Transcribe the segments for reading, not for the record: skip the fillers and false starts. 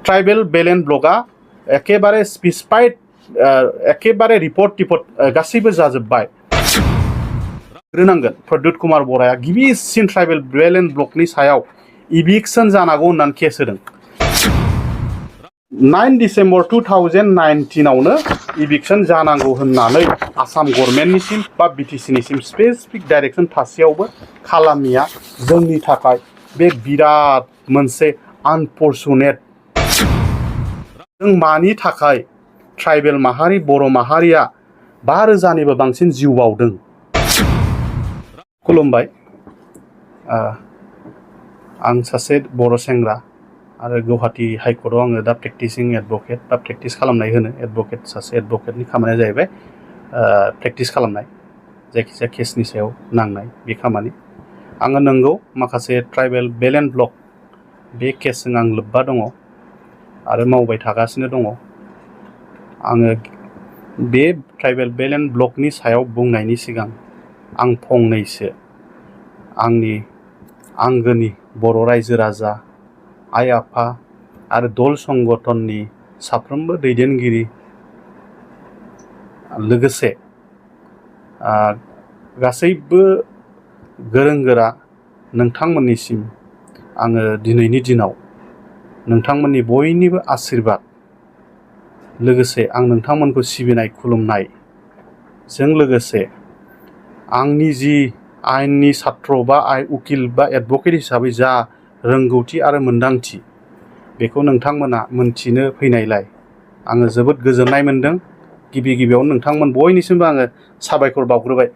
Tribal balance ब्लकआ एखेबारे specified एखेबारे report गासैबो जाजोब्बाय ग्रोनांगोन प्रद्युत कुमार बराया गिबिसिन ट्राइबेल बेलेन्स ब्लकनि सायाव इभिक्सन जानांगौ होननानै केस होदों 9 डिसेम्बर 2019 आवनो इभिक्सन जानांगौ होननानै आसाम गभर्नमेन्टनिसिम बा बिटिसिनिसिम स्पेसिफिक डाइरेक्शन थासेयावबो खालामिया जोंनि थाखाय बे बिराद मोनसे आनफर्चुनेट जों मानि थाखाय ट्राइबेल माहारि बर' माहारिया 5,000निबो बांसिन जिउ बावदों खुलुमबाय आं सासे बर' सेंग्रा आरो गुवाहाटी हाइकर्टआव आङो दा प्रेक्टिसिं एडभकेट बा प्रेक्टिस खालामनाय होनो एडभकेट सासे एडभकेटनि खामानिया जाहैबाय प्रेक्टिस खालामनाय जायखिजाया केसनि सायाव नांनाय बे खामानि आङो नंगौ माखासे ट्राइबेल बेलेन्स ब्लक बे केसजों आं लोब्बा दङ आरो मावबाय थागासिनो दङ आङो बे ट्राइबेल बेलेन्स ब्लकनि सायाव बुंनायनि सिगां आं फंनैसो आंनि आंगोनि बर' रायजो राजा आइ आफा आरो दल संगठननि साफ्रोमबो दैदेनगिरि लोगोसे गासैबो गोरों गोरा नोंथांमोननिसिम आङो दिनैनि दिनाव नोंथांमोननि बयनिबो आशीर्बाद लोगोसे आं नोंथांमोनखौ सिबिनाय खुलुमनायजों लोगोसे आंनि जि आयेननि छात्र बा उकिल बा एडभकेट हिसाबै जा रोंगौथि आरो मोनदांथि बेखौ नोंथांमोना मोनथिनो फैनायलाय आङो जोबोद गोजोननाय मोनदों गिबियावनो नोंथांमोन बयनिसिमबो आङो साबायखर बावग्रोबाय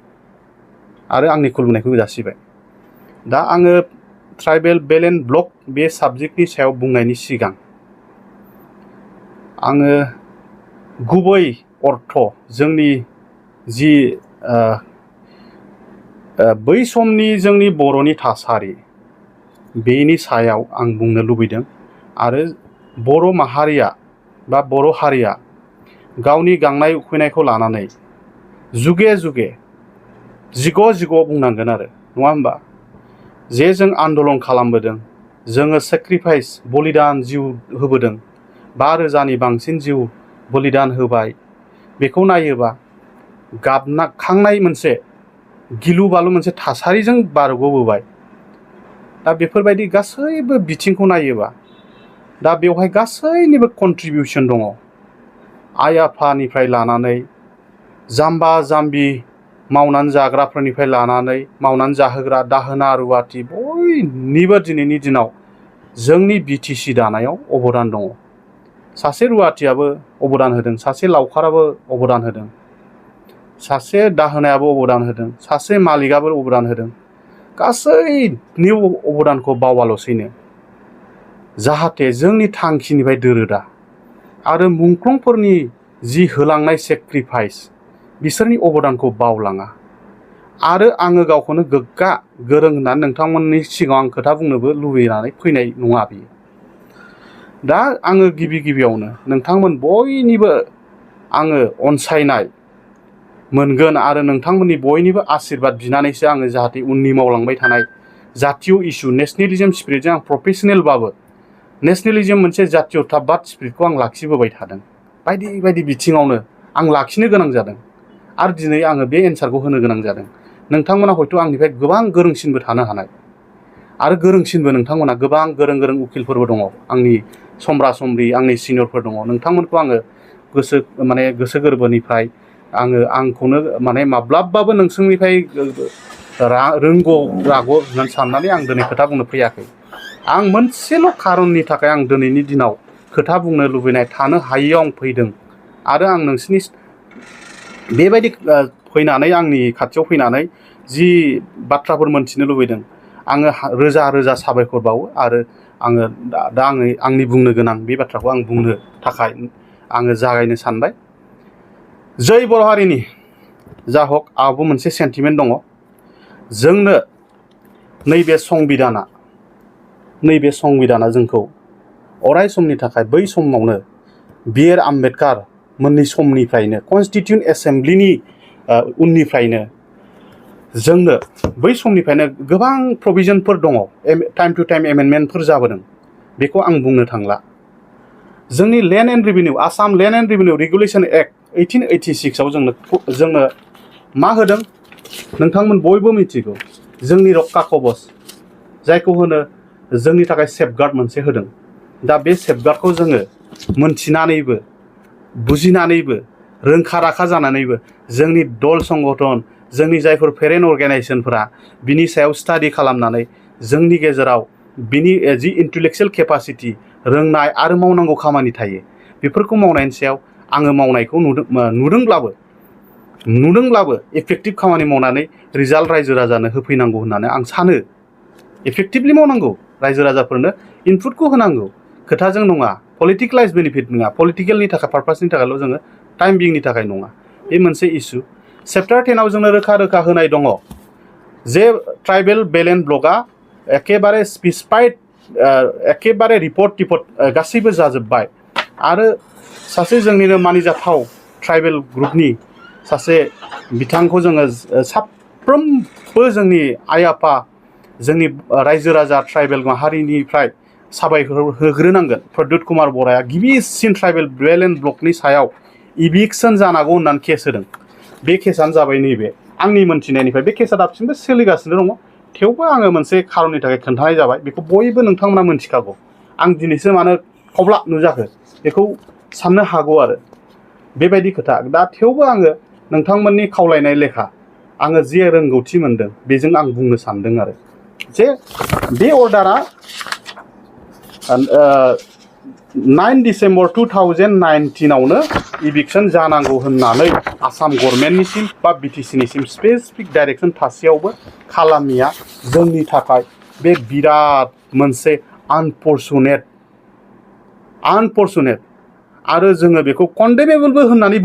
आरो आंनि खुलुमनायखौ जासिबाय दा आङो ट्राइबेल बेलेन्स ब्लक बे साबजेक्टनि सायाव बुंनायनि सिगां आङो गुबै अर्थ जोंनि जि बै समनि जोंनि बर'नि थासारि बेनि सायाव आं बुंनो लुबैदों आरो बर' माहारिया बा बर' हारिया गावनि गांनाय उखैनायखौ लानानै जुगे जुगे जिग' बुंनांगोन आरो नङा होमबा जे जों आन्दलन खालामबोदों जोङो सेक्रिफाइस बलिदान जिउ होबोदों 5,000नि बांसिन जिउ बलिदान होबाय बेखौ नायोबा गाबखांनाय मोनसे गिलु बालु मोनसे थासारिजों बारग'बोबाय दा बेफोरबायदि गासैबो बिथिंखौ नायोबा दा बेवहाय गासैनिबो कन्ट्रिबिउसन दङ आइ आफानिफ्राय लानानै जाम्बा जाम्बि मावनानै जाग्राफोरनिफ्राय लानानै मावनानै जाहोग्रा दाहोना रुवाथि बयनिबो दिनैनि दिनाव जोंनि बिटिसि दानायाव अबदान दङ सासे रुवाथियाबो अबदान होदों सासे लावखाराबो अबदान होदों सासे दाहोनायाबो अबदान होदों सासे मालिकाबो अबदान होदों गासैनि अबदानखौ बावाल'सैनो जाहाथे जोंनि थांखिनिफ्राय दोरोदा आरो मुंख्लंफोरनि जि होलांनाय सेक्रिफाइस बिसोरनि अबदानखौ बावलाङा आरो आङो गावखौनो गोग्गा गोरों होननानै नोंथांमोननि सिगाङाव आं खोथा बुंनोबो लुबैनानै फैनाय नङा बियो दा आङो गिबियावनो नोंथांमोन बयनिबो आङो अनसायनाय मोनगोन आरो नोंथांमोननि बयनिबो आशीर्बाद बिनानैसो आङो जाहाथे उननि मावलांबाय थानाय जातीय इस्यु नेशनेलिज्म स्पिरिटजों आं प्रफेशनेलबाबो नेशनेलिज्म मोनसे जातीयताबाद स्पिरिटखौ आं लाखिबोबाय थादों बायदि बिथिङावनो आं लाखिनो गोनां जादों आरो दिनै आङो बे एन्सारखौ होनो गोनां जादों नोंथांमोना हयथ' आंनिफ्राय गोबां गोरोंसिनबो थानो हानाय आरो गोरोंसिनबो नोंथांमोना गोबां गोरों उकिलफोरबो दङ आंनि समब्रा समब्रि आंनि सिनियरफोर दङ नोंथांमोनखौ आङो गोसो गोरबोनिफ्राय आंखौनो माब्लाबाबो नोंसोरनिफ्राय रोंगौ रागौ होननानै साननानै आं दिनै खोथा बुंनो फैयाखै आं मोनसेल' खारननि थाखाय आं दिनैनि दिनाव खोथा बुंनो लुबैनाय थानो हायैयाव आं फैदों आरो आं नोंसिनि बेबायदि फैनानै आंनि खाथियाव फैनानै जि बाथ्राफोर मोनथिनो लुबैदों आङो रोजा साबायखर बावो आरो आङो दा आंनि बुंनो गोनां बे बाथ्राखौ आं बुंनो थाखाय आङो जागायनो सानबाय जै बर' हारिनि जा हक आंहाबो मोनसे सेन्टिमेन्ट दङ जोंनो नैबे संबिधाना जोंखौ अराय समनि थाखाय बै समावनो बि.आर. आम्बेडकार मोननि समनिफ्रायनो कनस्टिटिउन्ट एसेम्ब्लिनि उननिफ्रायनो जोंनो बै समनिफ्रायनो गोबां प्रभिजनफोर दङ टाइम टु टाइम एमेन्डमेन्टफोर जाबोदों बेखौ आं बुंनो थांला जोंनि land and revenue Assam land and revenue regulation act 1886 आव जोंनो मा होदों नोंथांमोन बयबो मिथिगौ जोंनि रक्षा कवच जायखौ होनो जोंनि थाखाय सेफगार्ड मोनसे होदों दा बे सेफगार्डखौ जोङो मोनथिनानैबो बुजिनानैबो रोंखा राखा जानानैबो जोंनि दल संगठन जोंनि जायफोर पेरेन्ट अर्गानाइजेसनफोरा बिनि सायाव स्टाडि खालामनानै जोंनि गेजेराव बिनि जि इन्टेलेक्चुयेल केपासिटि रोंनाय आरो मावनांगौ खामानि थायो बेफोरखौ मावनायनि सायाव आङो मावनायखौ नुदोंब्लाबो इफेक्टिभ खामानि मावनानै रिजाल्ट रायजो राजानो होफैनांगौ होननानै आं सानो इफेक्टिभलि मावनांगौ रायजो राजाफोरनो इनपुटखौ होनांगौ खोथाजों नङा पलिटिकेलाइज बेनिफिट नङा पलिटिकेलनि थाखाय पारपासनि थाखायल' जोङो टाइम बिंनि थाखाय नङा बे मोनसे इस्यु चेप्टार 10 आव जोंनो रोखा रोखा होनाय दङ जे ट्राइबेल बेलेन्स ब्लकआ एखेबारे स्पेसिफाइड एखेबारे रिपर्ट गासैबो जाजोब्बाय आरो सासे जोंनिनो मानिजाथाव ट्राइबेल ग्रुपनि सासे बिथांखौ जोङो साफ्रोमबो जोंनि आइ आफा जोंनि रायजो राजा ट्राइबेल माहारिनिफ्राय साबायखर होग्रोनांगोन प्रद्युत कुमार बराया गिबिसिन ट्राइबेल बेलेन्स ब्लकनि सायाव इभिक्सन जानांगौ होननानै केस होदों बे केसआनो जाबाय नैबे आंनि मोनथिनायनिफ्राय बे केसआ दासिमबो सोलिगासिनो दङ थेवबो आङो मोनसे खारननि थाखाय खोन्थानाय जाबाय बेखौ बयबो नोंथांमोना मोनथिखागौ आं दिनैसो मानो खब्ला नुजाखो बेखौ साननो हागौ आरो बेबायदि खोथा दा थेवबो आङो नोंथांमोननि खावलायनाय लेखा आङो जे रोंगौथि मोनदों बेजों आं बुंनो सानदों आरो जे बे अर्डारा 9 डिसेम्बर 2019 आवनो इभिक्सन जानांगौ होननानै आसाम गभर्नमेन्टनिसिम बा बिटिसिनिसिम स्पेसिफिक डाइरेक्सन थासेयावबो खालामिया जोंनि थाखाय बे बिराद मोनसे आनफर्चुनेट आरो जोङो बेखौ कन्डेमेबलबो होननानै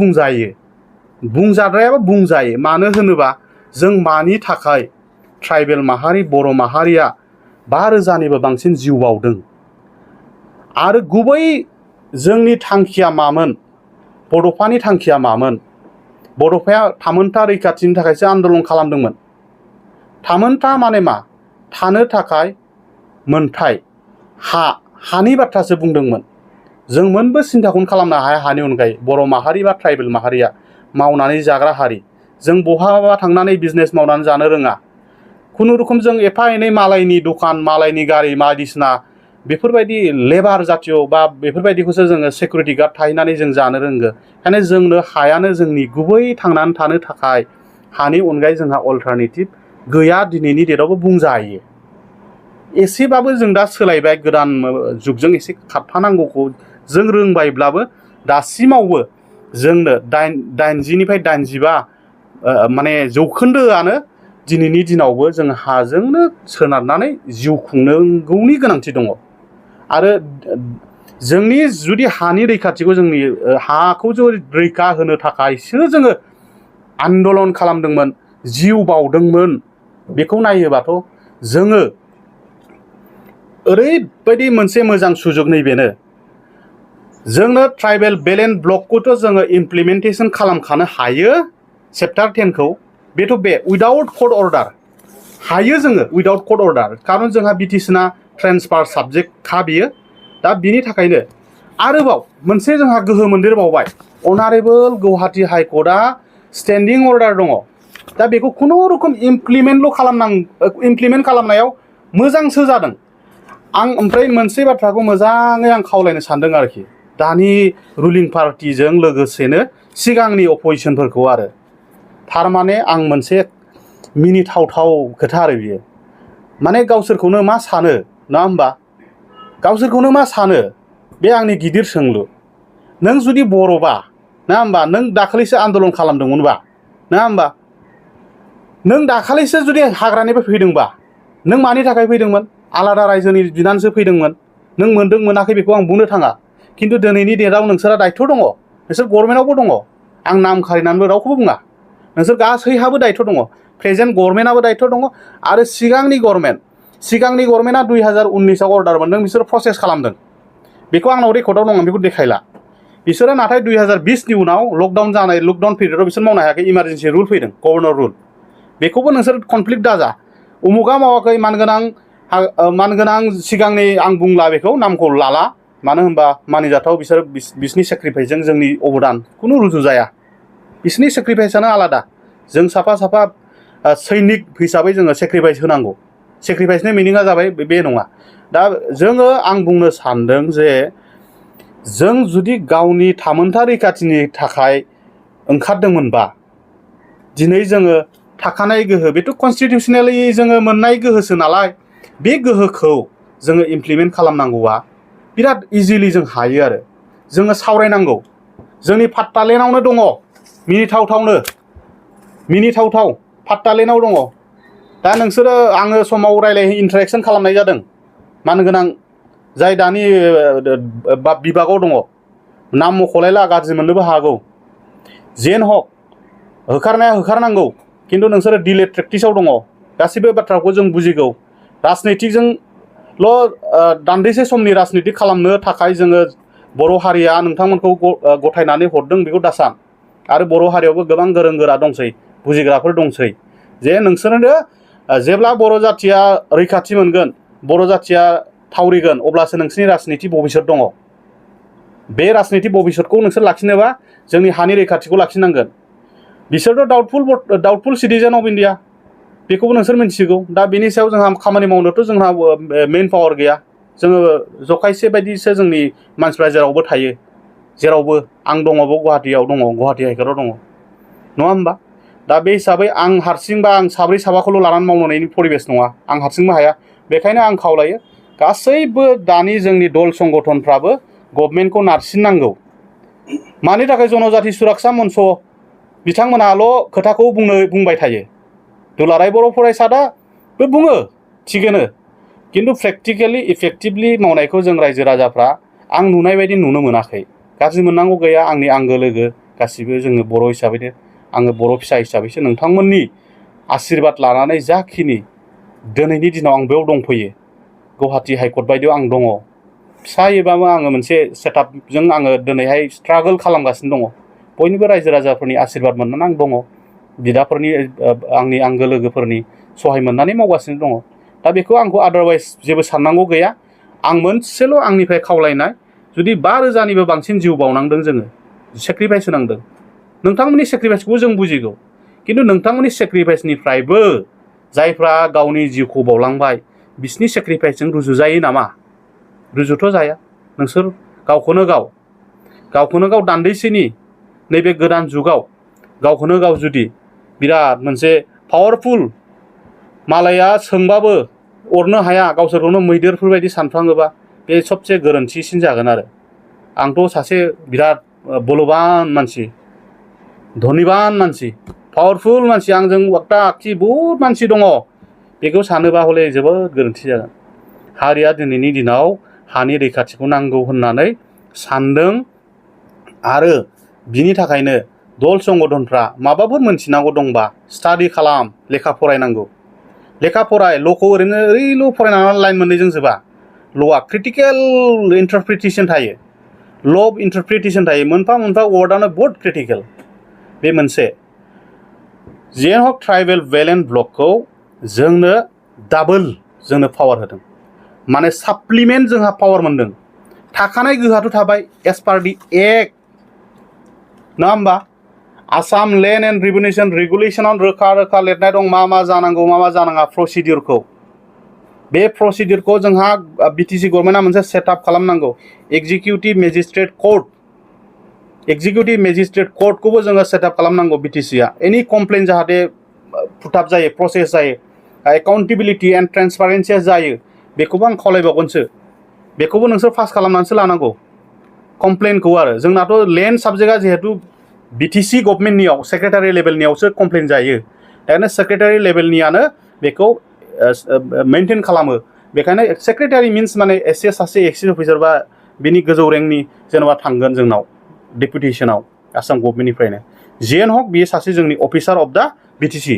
बुंजाद्रायाबा बुंजायो मानो होनोबा जों मानि थाखाय ट्राइबेल माहारि बर' माहारिया 5,000निबो बांसिन जिउ बावदों आरो गुबै जोंनि थांखिया मामोन बड'फानि थांखिया मामोन बड'फाया थामोनथा रैखाथिनि थाखायसो आन्दलन खालामदोंमोन थामोनथा माने मा थानो थाखाय मोनथाय हानि बाथ्रासो बुंदोंमोन जों मोनबो सिन्ताखौनो खालामनो हाया हानि अनगायै बर' माहारि बा ट्राइबेल माहारिया मावनानै जाग्रा हारि जों बहाबा थांनानै बिजनेस मावनानै जानो रोङा खुनुरुखुम जों एफा एनै मालायनि दखान मालायनि गारि बायदिसिना बेफोरबायदि लेबार जातिय बा बेफोरबायदिखौसो जोङो सिकिउरिटि गार्ड थाहैनानै जों जानो रोंगो ओंखायनो जोंनो हायानो जोंनि गुबै थांनानै थानो थाखाय हानि अनगायै जोंहा अल्टारनेटिभ गैया दिनैनि डेटआवबो बुंजायो एसेबाबो जों दा सोलायबाय गोदान जुगजों एसे खारफानांगौखौ जों रोंबायब्लाबो दासिमावबो जोंनो 80निफ्राय 85 माने जौखोन्दोआनो दिनैनि दिनावबो जों हाजोंनो सोनारनानै जिउ खुंनांगौनि गोनांथि दङ आरो जोंनि जुदि हानि रैखाथिखौ जोंनि हाखौ रैखा होनो थाखायसो जोङो आन्दलन खालामदोंमोन जिउ बावदोंमोन बेखौ नायोबाथ' जोङो ओरैबायदि मोनसे मोजां सुजुग नैबेनो जोंनो ट्राइबेल बेलेन्स ब्लकखौथ' जोङो इमप्लिमेन्टेसन खालामखानो हायो चेप्टार 10 खौ बेथ' बे उइदाउट कर्ट अर्डार हायो जोङो उइदाउट कर्ट अर्डार खारन जोंहा बिटिसिना ट्रेन्सफार साबजेक्ट खा बियो दा बिनि थाखायनो आरोबाव मोनसे जोंहा गोहो मोनदेरबावबाय अनारेबल गुवाहाटी हाइकर्टआ स्टेन्डिं अर्डार दङ दा बेखौ खुनुरुखुम इमप्लिमेन्ट खालामनायाव मोजांसो जादों आं ओमफ्राय मोनसे बाथ्राखौ मोजाङै आं खावलायनो सानदों आरोखि दानि रुलिं पार्टिजों लोगोसेनो सिगांनि अपोजिसनफोरखौ आरो थारमाने आं मोनसे मिनिथावथाव खोथा आरो बियो माने गावसोरखौनो मा सानो नङा होमबा गावसोरखौनो मा सानो बे आंनि गिदिर सोंलु नों जुदि बर'बा नङा होमबा नों दाखालिसो आन्दलन खालामदोंमोनबा नङा होमबा नों दाखालिसो जुदि हाग्रानिफ्राय फैदोंबा नों मानि थाखाय फैदोंमोन आलादा रायजोनि बिनानैसो फैदोंमोन नों मोनदों मोनाखै बेखौ आं बुंनो थाङा खिन्थु दिनैनि डेटआव नोंसोरा दायथ' दङ नोंसोर गभर्नमेन्टआवबो दङ आं नाम खारिनानैबो रावखौबो बुङा नोंसोर गासैहाबो दायथ' दङ प्रेजेन्ट गभर्नमेन्टआबो दायथ' दङ आरो सिगांनि गभर्नमेन्टआ 2019आव अर्डार मोनदों बिसोर प्रसेस खालामदों बेखौ आंनाव रेकर्डआव दङ बेखौ देखायला बिसोरो नाथाय 2020नि उनाव लकडाउन पिरियडआव बिसोर मावनो हायाखै इमारजेन्सि रुल फैदों गभर्नर रुल बेखौबो नोंसोर कनफ्लिक्ट दाजा उमुगा मावाखै मानगोनां सिगांनि आं बुंला बेखौ नामखौ लाला मानो होनबा मानिजाथाव बिसोरनि सेक्रिफाइसजों जोंनि अबदान खुनु रुजु जाया बिसोरनि सेक्रिफाइसआनो आलादा जों साफा साफा सैनिक हिसाबै जोङो सेक्रिफाइस होनांगौ सेक्रिफाइसनि मिनिङा जाबाय बे नङा दा जोङो आं बुंनो सानदों जे जों जुदि गावनि थामोनथा रैखाथिनि थाखाय ओंखारदोंमोनबा दिनै जोङो थाखानाय गोहो बेथ' कनस्टिटिउसनेलि जोङो मोननाय गोहोसो नालाय बे गोहोखौ जोङो इमप्लिमेन्ट खालामनांगौआ बिराद इजिलि जों हायो आरो जोङो सावरायनांगौ जोंनि पाट्टालेण्डआवनो दङ मिनिथावथाव पाट्टालेण्डआव दङ दा नोंसोरो आङो समाव इन्टारेक्सन खालामनाय जादों मानो गोनां जाय दानि बिभागाव दङ नाम मख'लायला गाज्रि मोननोबो हागौ जेन हक होखारनाया होखारनांगौ खिन्थु नोंसोरो डिलेड प्रेक्टिसाव दङ गासैबो बाथ्राखौ जों बुजिगौ राजनितिकजोंल' दान्दिसे समनि राजनितिक खालामनो थाखाय जोङो बर' हारिया नोंथांमोनखौ गथायनानै हरदों बेखौ दासान आरो बर' हारियावबो गोबां गोरों गोरा दंसै बुजिग्राफोर दंसै जे नोंसोरनो जेब्ला बर' जाथिया रैखाथि मोनगोन बर' जाथिया थावरिगोन अब्लासो नोंसोरनि राजनिति भबिसत दङ बे राजनिति भबिसतखौ नोंसोर लाखिनोबा जोंनि हानि रैखाथिखौ लाखिनांगोन बिसोरथ' डाउटफुल सिटिजेन अफ इन्डिया बेखौबो नोंसोर मिन्थिगौ दा बेनि सायाव जोंहा खामानि मावनोथ' जोंहा मेइन पावार गैया जोङो जखायसे बायदिसो जोंनि मानसिफ्रा जेरावबो थायो जेरावबो आं दङबो गुवाहाटियाव दङ गुवाहाटि हाइकर्टआव दङ नङा होमबा दा बे हिसाबै आं हारसिंबा आं साब्रै साबाखौल' लानानै मावनायनि परिबेस नङा आं हारसिंबो हाया बेखायनो आं खावलायो गासैबो दानि जोंनि दल संगठनफ्राबो गभर्नमेन्टखौ नारसिननांगौ मानि थाखाय जनजाति सुरक्षा मन्च बिथांमोनाल' खोथाखौ बुंबाय थायो दुलाराय बर' फरायसादाबो बुङो थिगैनो खिन्थु प्रेक्टिकेलि इफेक्टिभलि मावनायखौ जों रायजो राजाफ्रा आं नुनाय बायदि नुनो मोनाखै गाज्रि मोननांगौ गैया आंनि आंगो लोगो गासिबो जोङो बर' हिसाबैनो आङो बर' फिसा हिसाबैसो नोंथांमोननि आशीर्बाद लानानै जाखिनि दिनैनि दिनाव आं बेयाव दंफैयो गुवाहाटि हाइकर्ट बायदियाव आं दङ फिसायैबाबो आङो मोनसे सेटआपजों आङो दिनैहाय स्ट्रागोल खालामगासिनो दङ बयनिबो रायजो राजाफोरनि आशीर्बाद मोननानै आं दङ बिदाफोरनि आंनि आंगो लोगोफोरनि सहाय मोननानै मावगासिनो दङ दा बेखौ आंखौ आदारवाइज जेबो साननांगौ गैया आं मोनसेल' आंनिफ्राय खावलायनाय जुदि 5,000निबो बांसिन जिउ बावनांदों जोङो सेक्रिफाइस होनांदों नोंथांमोननि सेक्रिफाइसखौबो जों बुजिगौ खिन्थु नोंथांमोननि सेक्रिफाइसनिफ्रायबो जायफ्रा गावनि जिउखौ बावलांबाय बिसिनि सेक्रिफाइसजों रुजुजायो नामा रुजुथ' जाया नोंसोर गावखौनो गाव दान्दैसेनि नैबे गोदान जुगाव गावखौनो गाव जुदि बिराद मोनसे पावारफुल मालाया सोंबाबो अरनो हाया गावसोरखौनो मैदेरफोरबायदि सानफ्लाङोबा बे सबसे गोरोन्थिसिन जागोन आरो आंथ' सासे बिराद बलबान मानसि धनिबान मानसि पावारफुल मानसि आंजों वाक्ता आखि बहुद मानसि दङ बेखौ सानोबा हले जोबोद गोरोन्थि जागोन हारिया दिनैनि दिनाव हानि रैखाथिखौ नांगौ होननानै सानदों आरो बिनि थाखायनो दल संगठनफ्रा माबाफोर मोनथिनांगौ दंबा स्टाडि खालाम लेखा फरायनांगौ लेखा फराय ल'खौ ओरैल' फरायनानै लाइन मोननैजों जोबा ल'आ क्रिटिकेल इन्टारप्रिटेसन थायो ल' अफ इन्टारप्रिटेसन थायो मोनफा मोनफा वार्डआनो बहुद क्रिटिकेल बे मोनसे जेन हक ट्राइबेल बेलेन्स ब्लकखौ जोंनो डाबल जोंनो पावार होदों माने साप्लिमेन्ट जोंहा पावार मोनदों थाखानाय गोहोआथ' थाबाय एस पार दि एक्ट नङा होमबा आसाम लेन्ड एन्ड रेगुलेसनाव रोखा लिरनाय दं मा जानांगौ मा जानाङा प्रसिडिउरखौ बे प्रसिडिउरखौ जोंहा बिटिसि गभर्नमेन्टआ मोनसे सेटआप खालामनांगौ एक्जिकिउटिभ मेजिस्ट्रेट खौबो जोङो सेटआप खालामनांगौ बिटिसिआ एनि कमप्लेन जाहाथे फुटाप जायो प्रसेस जायो एकाउन्टेबिलिटि एन्ड ट्रेन्सपारेन्सिया जायो बेखौबो आं खावलायबावगोनसो बेखौबो नोंसोर पास खालामनानैसो लानांगौ कमप्लेनखौ आरो जोंनाथ' लेन्ड साबजेक्टआ जिहेतु बिटिसि गभर्नमेन्टनियाव सेक्रेटारि लेभेलनियावसो कमप्लेन जायो दानो सेक्रेटारि लेभेलनियानो बेखौ मेनटेन खालामो बेखायनो सेक्रेटारि मिन्स माने एसे सासे एक्सिस अफिसार बा बिनि गोजौ रेंकनि जेनेबा थांगोन जोंनाव डेपुटेसनाव आसाम गभर्नमेन्टनिफ्रायनो जेन हक बियो सासे जोंनि अफिसार अफ दा बिटिसि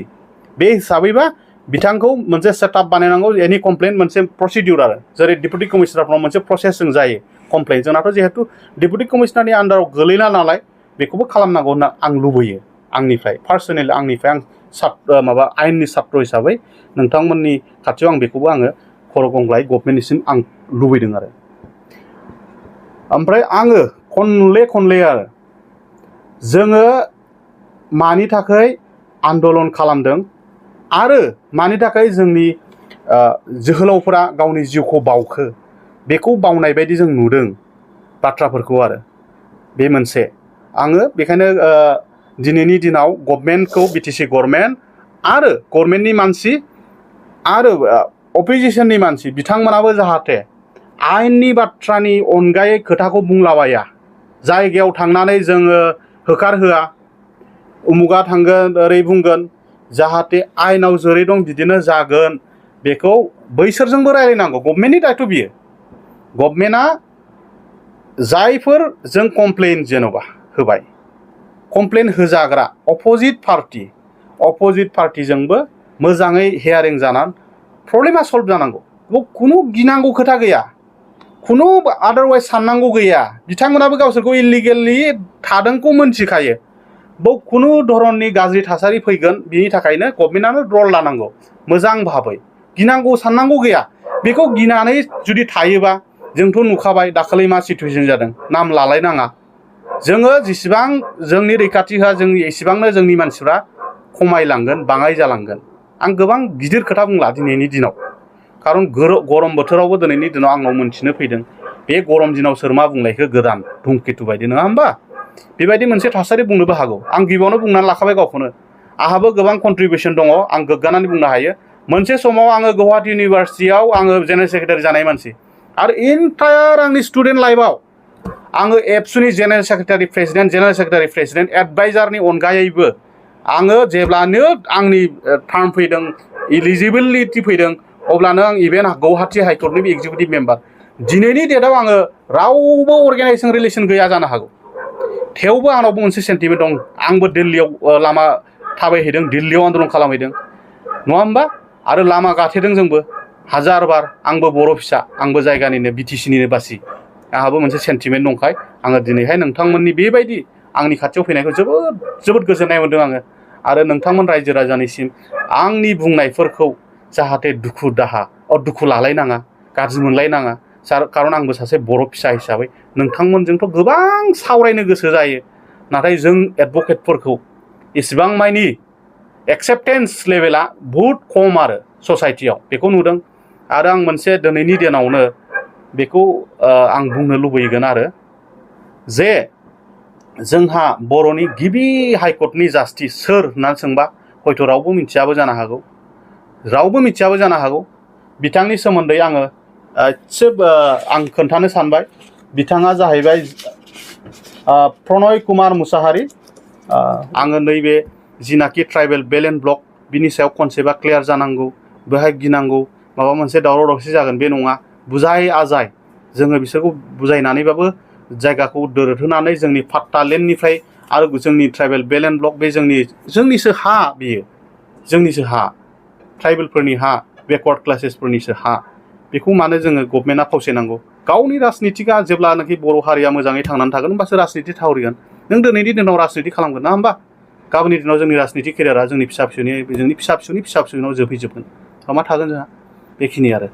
बे हिसाबैबा बिथांखौ मोनसे सेटआप बानायनांगौ एनि कमप्लेन मोनसे प्रसिडिउर आरो जेरै डेपुटि कमिशनारफ्राव मोनसे प्रसेसजों जायो कमप्लेन जोंनाथ' जिहेतु डेपुटि कमिशनारनि आन्डाराव गोलैला नालाय बेखौबो खालामनांगौ होनना आं लुबैयो आंनिफ्राय पार्सनेलि आंनिफ्राय आं माबा आयेननि छात्र हिसाबै नोंथांमोननि खाथियाव आं बेखौबो आङो खर' गंग्लाय गभर्नमेन्टनिसिम आं लुबैदों आरो ओमफ्राय आङो खनले आरो जोङो मानि थाखाय आन्दलन खालामदों आरो मानि थाखाय जोंनि जोहोलावफोरा गावनि जिउखौ बावखो बेखौ बावनाय बायदि जों नुदों बाथ्राफोरखौ आरो बे मोनसे आङो बेखायनो दिनैनि दिनाव गभर्नमेन्टखौ बिटिसि गभर्नमेन्ट आरो गभर्नमेन्टनि मानसि आरो अपोजिशननि मानसि बिथांमोनाबो जाहाथे आयेननि बाथ्रानि अनगायै खोथाखौ बुंलाबाया जायगायाव थांनानै जोङो होखारहोआ उमुगा थांगोन ओरै बुंगोन जाहाथे आयेनाव जेरै दं बिदिनो जागोन बेखौ बैसोरजोंबो रायलायनांगौ गभर्नमेन्टनि दायथ' बियो गभर्नमेन्टआ जायफोर जों कमप्लेन जेन'बा होबाय कमप्लेन होजाग्रा अपोजिट पार्टिजोंबो मोजाङै हेयारिं जानानै प्रब्लेमा सल्भ जानांगौ बेयाव खुनु गिनांगौ खोथा गैया खुनु आदारवाइज साननांगौ गैया बिथांमोनाबो गावसोरखौ इलिगेलि थादोंखौ मोनथिखायो बेयाव खुनु धरननि गाज्रि थासारि फैगोन बिनि थाखायनो गभर्नमेन्टआनो रल लानांगौ मोजां भाबै गिनांगौ साननांगौ गैया बेखौ गिनानै जुदि थायोबा जोंथ' नुखाबाय दाखालि मा सिटुवेसन जादों नाम लालायनाङा जोङो जेसेबां जोंनि रैखाथि होआ जों एसेबांनो जोंनि मानसिफ्रा खमायलांगोन बाङाय जालांगोन आं गोबां गिदिर खोथा बुंला दिनैनि दिनाव खारन गरम बोथोरावबो दिनैनि दिनाव आंनाव मोनथिनो फैदों बे गरम दिनाव सोर मा बुंनायखो गोदान धुमकेतु बायदि नङा होमबा बेबायदि मोनसे थासारि बुंनोबो हागौ आं गिबियावनो बुंनानै लाखाबाय गावखौनो आंहाबो गोबां कन्ट्रिबिउसन दङ आं गोग्गानानै बुंनो हायो मोनसे समाव आङो गुवाहाटी इउनिभार्सिटियाव आङो जेनेरेल सेक्रेटारि जानाय मानसि आरो इन्टायार आंनि स्टुडेन्ट लाइफआव आङो एबसुनि जेनेरेल सेक्रेटारि प्रेसिडेन्ट एडभाइजारनि अनगायैबो आङो जेब्लानो आंनि टार्म फैदों इलिजिबिलिटि फैदों अब्लानो आं इभेन गुवाहाटी हाइकर्टनि एक्जिकिउटिभ मेम्बार दिनैनि डेटआव आङो रावबो अर्गेनाइजेसन रिलेसन गैया जानो हागौ थेवबो आंनावबो मोनसे सेन्टिमेन्ट दं आंबो दिल्लीयाव लामा थाबायहैदों दिल्लीयाव आन्दलन खालामहैदों नङा होमबा आरो लामा गाथेदों जोंबो हाजार बार आंबो बर' फिसा आंबो जायगानिनो बिटिसिनिनो बासि आंहाबो मोनसे सेन्टिमेन्ट दंखाय आङो दिनैहाय नोंथांमोननि बेबायदि आंनि खाथियाव फैनायखौ जोबोद गोजोननाय मोन्दों आङो आरो नोंथांमोन रायजो राजानिसिम आंनि बुंनायफोरखौ जाहाथे दुखु लालायनाङा गाज्रि मोनलायनाङा खारन आंबो सासे बर' फिसा हिसाबै नोंथांमोनजोंथ' गोबां सावरायनो गोसो जायो नाथाय जों एडभकेटफोरखौ इसेबां मानि एक्सेप्टेन्स लेभेला बहुद खम आरो ससाइटियाव बेखौ नुदों आरो आं मोनसे दिनैनि दिनावनो बेखौ आं बुंनो लुबैगोन आरो जे जोंहा बर'नि गिबि हाइकर्टनि जास्टिस सोर होननानै सोंबा हयथ' रावबो मिथियाबो जानो हागौ बिथांनि सोमोन्दै आङो एसे आं खोन्थानो सानबाय बिथाङा जाहैबाय प्रनय कुमार मुसाहारि आङो नैबे जिनाखि ट्राइबेल बेल एन्ड ब्लक बिनि सायाव कनसेप्टआ क्लियार जानांगौ बेहाय गिनांगौ माबा मोनसे दावराव दावसि जागोन बे नङा बुजाय आजाय जोङो बिसोरखौ बुजायनानैबाबो जायगाखौ दोरदहोनानै जोंनि फाट्टा लेन्डनिफ्राय आरो जोंनि ट्राइबेल बेल एन्ड ब्लक बे जोंनिसो हा बेयो जोंनिसो हा ट्राइबेलफोरनि हा बेकवार्ड क्लासेसफोरनिसो हा बेखौ मानो जोङो गभर्नमेन्टआ फावसायनांगौ गावनि राजनितिकआ जेब्लानाखि बर' हारिया मोजाङै थांनानै थागोन होमबासो राजनिति थावरिगोन नों दिनैनि दिनाव राजनिति खालामगोन ना होमबा गाबोननि दिनाव जोंनि राजनिति केरियारा जोंनि फिसा फिसौनि फिसा फिसौनाव जोबहैजोबगोन मा थागोन जोंहा बेखिनि आरो